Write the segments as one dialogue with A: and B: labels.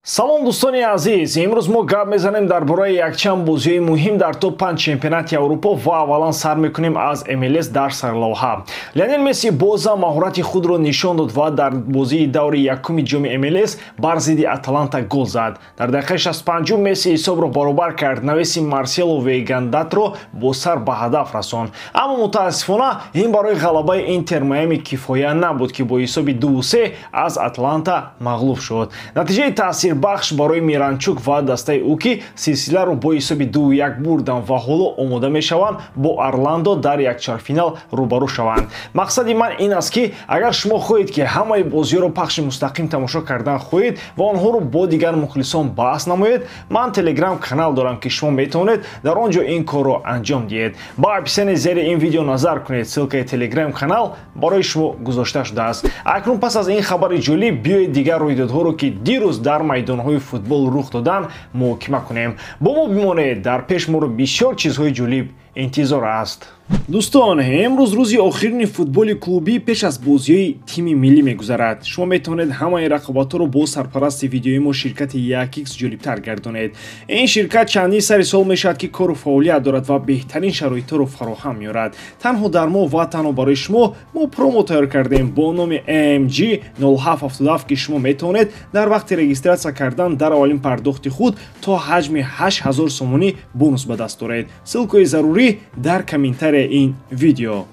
A: Салом, дӯстони азиз! Имрӯз мо гап мезанем дар бораи якчанд бозиҳои муҳим дар топ-5 чемпионати Аврупо ва аввалан сар мекунем аз МЛС. Дар сарлавҳа Лионел Месси бозам маҳорати худро нишон дод ва дар бозии даври якуми ҷоми МЛС бар зидди Аталанта гол зад. Дар дақиқаи 65 Месси ҳисобро баробар кард, навеси Марсело Вейгандатро бо сар ба ҳадаф расонд. Аммо мутаассифона, ин барои ғалабаи Интер Майами кифоя набуд, ки бо ҳисоби 2-3 аз Атланта мағлуб шуд. Натиҷаи таъсирбахш барои Миранчук ва дастаи ӯ, ки силсиларо бо ҳисоби 2-1 бурданд ва ҳоло омода мешаванд бо Орландо дар якчорфинал рӯбарӯ шаванд. Мақсади ман ин аст, ки агар шумо хоҳед, ки ҳамаи бозиҳоро пахши мустақим тамошо кардан хоҳед ва онҳоро бо дигар мухлисон баҳс намоед, ман Телеграм канал дорам, ки шумо метавонед дар он ҷо ин корро анҷом диҳед. Ба описании зери ин видео назар кунед, ссылкаи Телеграм канал барои шумо гузошта шудааст. Акнун, пас аз ин хабари ҷолиб, биёед дигар рӯйдодҳоро, ки дирӯз дар майдонҳои футбол рух доданд, муҳокима кунем. Бо мо бимонед, дар пеш моро бисёр чизҳои ҷолиб интизор аст. Дӯстон, имрӯз рӯзи охирини футболи клубӣ пеш аз бозиҳои тими миллӣ мегузарад. Шумо метавонед ҳамаи рақобатҳоро бо сарпарасти видеои мо, ширкати 1X, ҷолибтар гардонед. Ин ширкат чандин сари сол мешавад, ки кору фаъолият дорад ва беҳтарин шароитҳоро фароҳам меорад. Танҳо дар мо ва танҳо барои шумо мо промо тайёр кардем бо номи AMG 0777, ки шумо метавонед дар вақти регистрация кардан дар аввалин пардохти худ то ҳаҷми 8000 сомонӣ бонус ба даст оред. Ссылкаи зарурӣ дар комментария ин видео.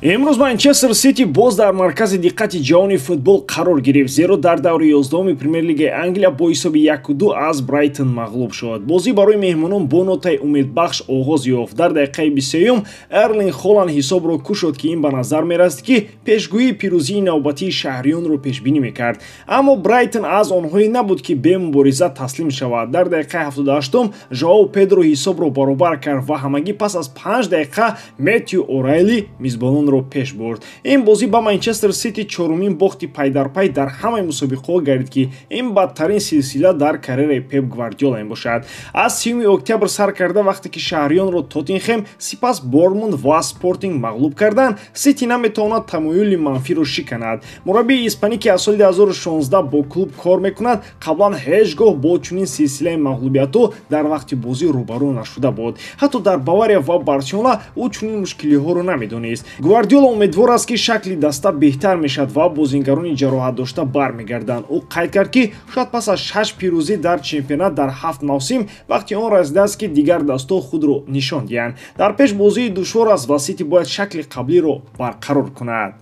A: Имрӯз Манчестер Сити боз дар маркази диққати ҷаҳони футбол қарор гирифт, зеро дар даври 11-уми Премер-лигаи Англия бо ҳисоби 1-2 аз Брайтон мағлуб шуд. Бозӣ барои меҳмонон бо нотаи умедбахш оғоз ёфт. Дар дақиқаи 23 Эрлинг Холанд ҳисобро кушод, ки ин ба назар мерасид, ки пешгӯии пирӯзии навбатии шаҳриёнро пешбинӣ мекард. Аммо Брайтон аз онҳое набуд, ки бемубориза таслим шавад. Дар дақиқаи 78 Жоао Педро ҳисобро баробар кард ва ҳамагӣ пас аз 5 дақиқа Меттью О'Райли мизбононро пеш бурд. Ин бозӣ ба Манчестер Сити чорумин бохти пайдарпай дар ҳамаи мусобиқаҳо гардид, ки ин бадтарин силсила дар карьераи Пеп Гвардиола мебошад. Аз 30 октябр сар карда, вақте ки шаҳриёнро Тоттенхем, сипас Борнмут ва Спортинг мағлуб карданд, Сити наметавонад тамоюли манфиро шиканад. Мураббии испанӣ, ки аз соли 2016 бо клуб кор мекунад, қаблан ҳеҷ гоҳ бо чунин силсилаи мағлубиятҳо дар вақти бозӣ рӯбарӯ нашуда буд. Ҳатто дар Бавария ва Барселона ӯ чунин мушкилиҳоро намедонист. Гвардиола умедвор аст, ки шакли даста беҳтар мешавад ва бозингарони ҷароҳатдошта бармегарданд. Ӯ қайд кард, ки шояд пас аз шаш пирӯзӣ дар чемпионат дар ҳафт мавсим вақти он расидааст, ки дигар дастҳо худро нишон диҳанд. Дар пеш бозии душвор аст ва Сити бояд шакли қаблиро барқарор кунад.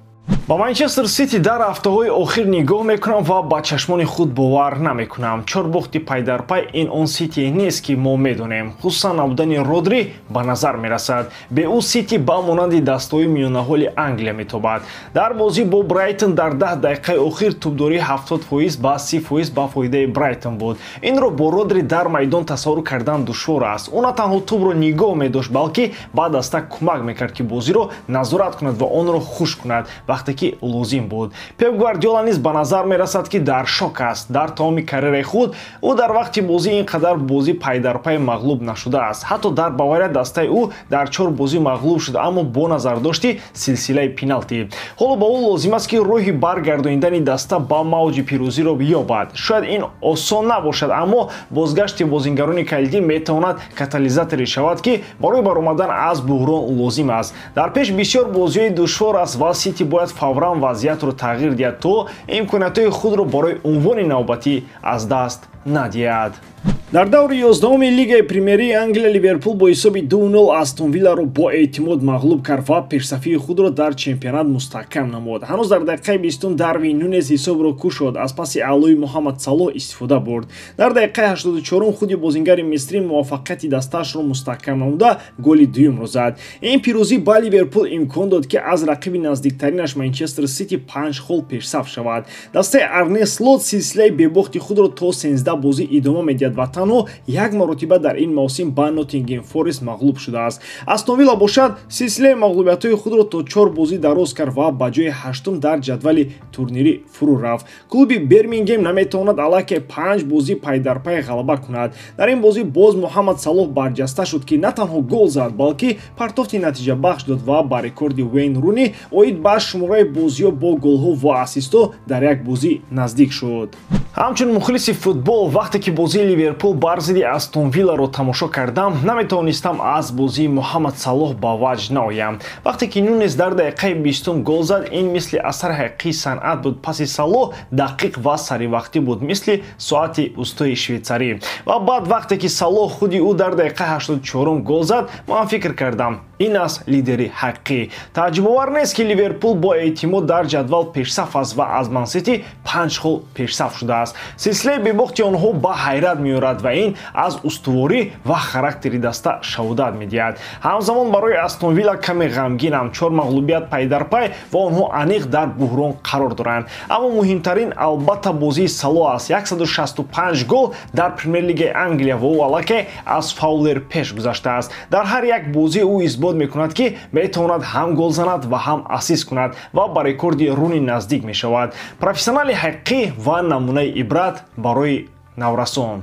A: Ба Манчестер Сити дар ҳафтаҳои охир нигоҳ мекунам ва ба чашмони худ бовар намекунам. Чор бохти пайдарпай — ин он Ситие нест, ки мо медонем. Хусусан набудани Родри ба назар мерасад. Бе ӯ Сити ба монанди дастҳои миёнаҳоли Англия метобад. Дар бозӣ бо Брайтон дар 10 дақиқаи охир тӯбдории 70% ба 30% ба фоидаи Брайтон буд. Инро бо Родри дар майдон тасаввур кардан душвор аст. Ӯ на танҳо тӯбро нигоҳ медошт, балки ба даста кӯмак мекард, ки бозиро назорат кунад ва онро хушк кунад, вақте ки лозим буд. Пеп Гвардиола низ ба назар мерасад, ки дар шок аст. Дар тамоми карьераи худ ӯ дар вақти бозӣ ин қадар бозӣ пайдарпай мағлуб нашудааст. Ҳатто дар Бавария дастаи ӯ дар чор бозӣ мағлуб шуд, аммо бо назардошти силсилаи пеналти. Ҳоло ба ӯ лозим аст, ки роҳи баргардонидани даста ба мавҷи пирӯзиро ёбад. Шояд ин осон набошад, аммо бозгашти бозингарони калидӣ метавонад катализаторе шавад, ки барои баромадан аз буҳрон лозим аст. Дар пеш бисёр бозиҳои душвор аст ва Сити бояд фавран вазъиятро тағйир диҳад, то имкониятҳои худро барои унвони навбатӣ аз даст надиҳад. Дар даври 11-уми Лигаи Премерии Англия Ливерпул бо ҳисоби 2-0 Астон Вилларо бо эътимод мағлуб кард ва пешсафии худро дар чемпионат мустаҳкам намуд. Ҳанӯз дар дақиқаи 20 Дарвин Нунес ҳисобро кушод, аз паси аълои Муҳаммад Салоҳ истифода бурд. Дар дақиқаи 84 худи бозингари мисрӣ муваффақияти дастаашро мустаҳкам намуда, голи дуюмро зад. Ин пирӯзӣ ба Ливерпул имкон дод, ки аз рақиби наздиктаринаш Манчестер Сити панҷ хол пешсаф шавад. Дастаи Арне Слот силсилаи бебохти худро то 13 бозӣ идома медиҳад ва танҳо як маротиба дар ин мавсим ба Ноттингем Форест мағлуб шудааст. Астон Вилла бошад силсилаи мағлубиятҳои худро то 4 бозӣ дароз кард ва ба ҷои 8-ум дар ҷадвали турнирӣ фурӯ рафт. Клуби Бирмингем наметавонад аллакай 5 бозӣ пайдарпай ғалаба кунад. Дар ин бозӣ боз Муҳаммад Салоҳ барҷаста шуд, ки на танҳо гол зад, балки партофти натиҷабахш дод ва ба рекорди Уэйн Руни оид ба шумораи бозиҳо бо голҳо ва ассистҳо дар як бозӣ наздик шуд. Ҳамчун мухлиси футбол вақте ки бозии Ливерпул бар зидди Астон Вилларо тамошо кардам, наметавонистам аз бозии Муҳаммад Салоҳ ба ваҷд наоям. Вақте ки Нунес дар дақиқаи 20 гол зад, ин мисли асари ҳақиқии санъат буд. Паси Салоҳ дақиқ ва саривақтӣ буд, мисли соати устои швейцарӣ. Ва баъд вақте ки Салоҳ худи ӯ дар дақиқаи 84 гол зад, ман фикр кардам, ин аст лидери ҳақиқӣ. Тааҷҷубовар нест, ки Ливерпул бо эътимод дар ҷадвал пешсаф аст ва аз Ман-Сити 5 хол пешсаф шудааст. Силсилаи бебохти онҳо ба ҳайрат меорад ва ин аз устуворӣ ва характери даста шаҳодат медиҳад. Ҳамзамон барои Астон Вилла каме ғамгинам, 4 мағлубият пайдарпай ва онҳо аниқ дар буҳрон қарор доранд. Аммо муҳимтарин албатта бозии Салоҳ аст. 165 гол дар Премер-лигаи Англия ва ӯ аллакай аз Фаулер пеш гузаштааст. Дар ҳар як бозӣ ӯ исбот мекунад, ки метавонад ҳам гол занад ва ҳам ассист кунад ва ба рекорди Руни наздик мешавад. Профессионали ҳақиқӣ ва намунаи ибрат барои наврасон.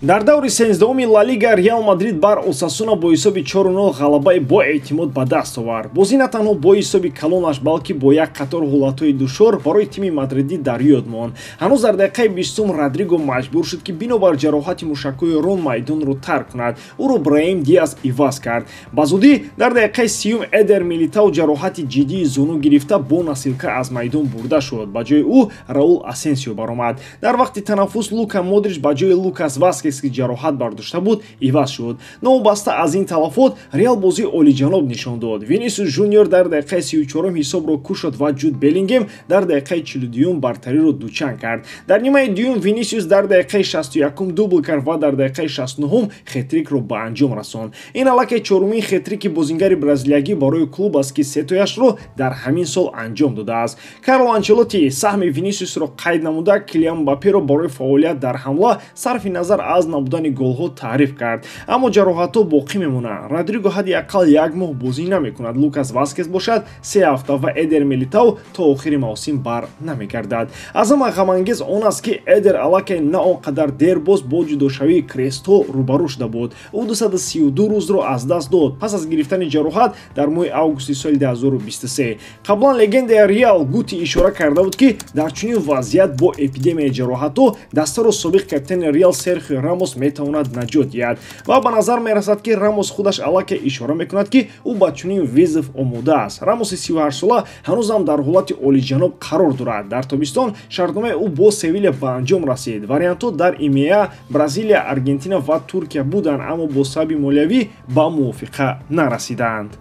A: Дар даври 13-уми Ла Лига Реал Мадрид бар Осасуна бо ҳисоби 4-0 ғалабаи бо эътимод ба даст овард. Бозӣ на танҳо бо ҳисоби калонаш, балки бо як қатор ҳолатҳои душвор барои тими мадридӣ дар ёд монд. Ҳанӯз дар дақиқаи 20 Родриго маҷбур шуд, ки бинобар ҷароҳати мушакҳои рон майдонро тарк кунад. Ӯро Браҳим Диас иваз кард. Ба зудӣ дар дақиқаи 30 Эдер Милитао ҷароҳати ҷиддии зону гирифта бо насилка аз майдон бурда шуд. Ба ҷои ӯ Раул Асенсио баромад. Дар вақти танаффус Лука Модрич ба ҷои Лукас Васкес, ки ҷароҳат бардошта буд, иваз шуд. Новобаста аз ин талафот, Реал бозии олиҷаноб нишон дод. Винисиус Жуниор дар дақиқаи 34 ҳисобро кушод ва Ҷуд Беллингем дар дақиқаи 42 бартариро дучанд кард. Дар нимаи дуюм Винисиус дар дақиқаи 61 дубл кард ва дар дақиқаи 69 хетрикро ба анҷом расонд. Ин аллакай чорумин хетрики бозингари бразилиягӣ барои клуб аст, ки сетояшро дар ҳамин сол анҷом додааст. Карло Анчелотти саҳми Винисиусро қайд намуда, Килиан Мбапперо барои фаъолият дар ҳамла сарфи назар аз набудани голҳо таъриф кард. Аммо ҷароҳатҳо боқӣ мемонанд. Родриго ҳадди ақал як моҳ бозӣ намекунад. Лукас Васкес бошад 3 ҳафта ва Эдер Милитао то охири мавсим бар намегардад. Аз ҳама ғамангез он аст, ки Эдер аллакай на он қадар дер боз бо ҷудошавии крестҳо рӯбарӯ шуда буд. Ӯ 232 рӯзро аз даст дод пас аз гирифтани ҷароҳат дар моҳи августи соли 2023. Қаблан легендаи Реал Гути ишора карда буд, ки дар чунин вазъият бо эпидемияи ҷароҳатҳо дастаро собиқ капитани Реал Серхио Рамос метавонад наҷот диҳад. Ва ба назар мерасад, ки Рамос худаш аллакай ишора мекунад, ки ӯ ба чунин визов омода аст. Рамоси 38сола ҳанӯзам дар ҳолати олиҷаноб қарор дорад. Дар тобистон шартномаи ӯ бо Севиля ба анҷом расид. Вариантҳо дар ИМЕА, Бразилия, Аргентина ва Туркия буданд, аммо бо сабаби молиявӣ ба мувофиқа нарасиданд.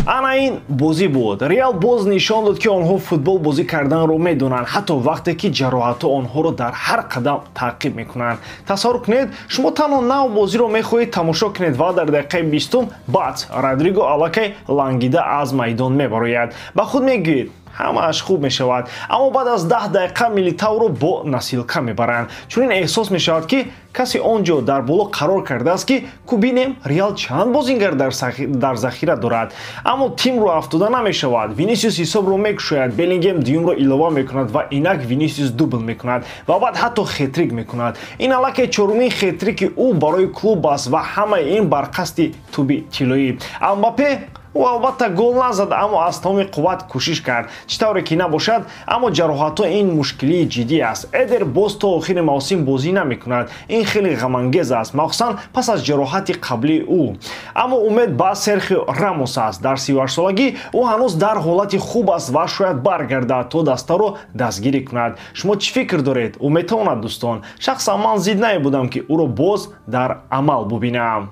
A: Ана ин бозӣ буд. Реал боз нишон дод, ки онҳо футбол бозӣ карданро медонанд, ҳатто вақте ки ҷароҳатҳо онҳоро дар ҳар қадам таъқиб мекунанд. Тасаввур кунед, шумо танҳо нав бозиро мехоҳед тамошо кунед ва дар дақиқаи 20 баъд Родриго аллакай лангида аз майдон мебарояд. Ба худ мегӯед, ҳамааш хуб мешавад, аммо баъд аз 10 дақиқа Милитаоро бо насилка мебаранд. Чунин эҳсос мешавад, ки касе он ҷо дар боло қарор кардааст, ки кубинем Реал чанд бозингар дар захира дорад. Аммо тим рӯ афтода намешавад. Винисиус ҳисобро мекушояд, Беллингем дуюмро илова мекунад ва инак Винисиус дубл мекунад ва баъд ҳатто хетрик мекунад. Ин аллакай чорумин хетрики ӯ барои клуб аст ва ҳамаи ин бар қасди туби тиллоӣ. Мбаппе ӯ албатта гол назад, аммо аз тамоми қувват кӯшиш кард. Чӣ тавре ки набошад, аммо ҷароҳатҳо ин мушкилии ҷиддӣ аст. Эдер боз то охири мавсим бозӣ намекунад. Ин хеле ғамангез аст, махсусан пас аз ҷароҳати қаблии ӯ. Аммо умед ба Серхио Рамос аст. Дар 38солагӣ ӯ ҳанӯз дар ҳолати хуб аст ва шояд баргардад то дастаро дастгирӣ кунад. Шумо чӣ фикр доред? Ӯ метавонад, дӯстон? Шахсан ман зид намебудам, ки ӯро боз дар амал бубинам.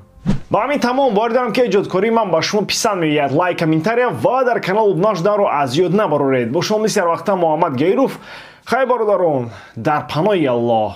A: Ба ҳамин тамом. Бовар дорам, ки эҷодкории ман ба шумо писанд меояд. Лайк, комментария ва дар канал обуна шуданро аз ёд набароред. Бо шумо мисли ҳар вақта Муҳаммад Гаиров. Хайр, бародарон, дар паноҳи Аллоҳ.